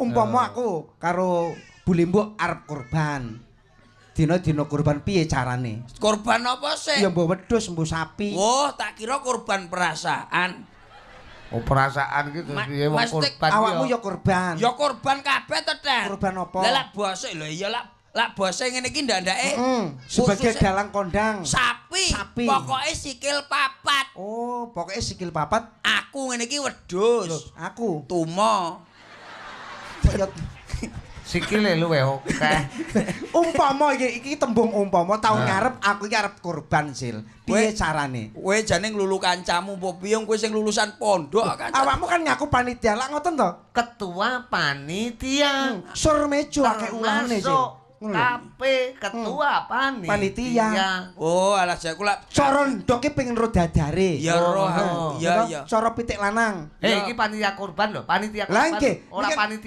Umpama aku karo Bulimbuk arep kurban. Dina-dina kurban piye carane? Korban apa sih? Ya mbok wedhus, mbok sapi. Wah, tak kira korban perasaan. Oh, perasaan ki terus piye wong mesti kurban? Awakmu ya kurban. Ya korban kabeh to, Tet. Korban apa? Lah lak bose lho iya lak lak bose ngene iki ndandake Sebagai khususnya dalang kondang. Sapi. Sapi. Pokoke sikil papat. Oh, pokoknya sikil papat. Aku ngene iki wedhus. Aku. Tumo. Ya, Sikile luwih akeh. Umpama iki iki tembung umpama taun Nah. ngarep aku iki arep kurban, Sil. Piye carane? Kowe jane nglulu kancamu apa piye, kowe sing lulusan pondok kan. Awakmu kan ngaku panitia lak ngoten to? Ketua panitia. Sur mejo akeh ulane, Sil. Termasuk Ngono lho. KP ketua panitia. Panitia. Oh, alah jaku lak Cara ndok ki pengen ro dadare. Ya roh aku. Oh. Ya ya. Cara pitik lanang. Eh, Ya. iki panitia kurban lho, panitia Lah, kurban. nggih. Ora Niki- panitia.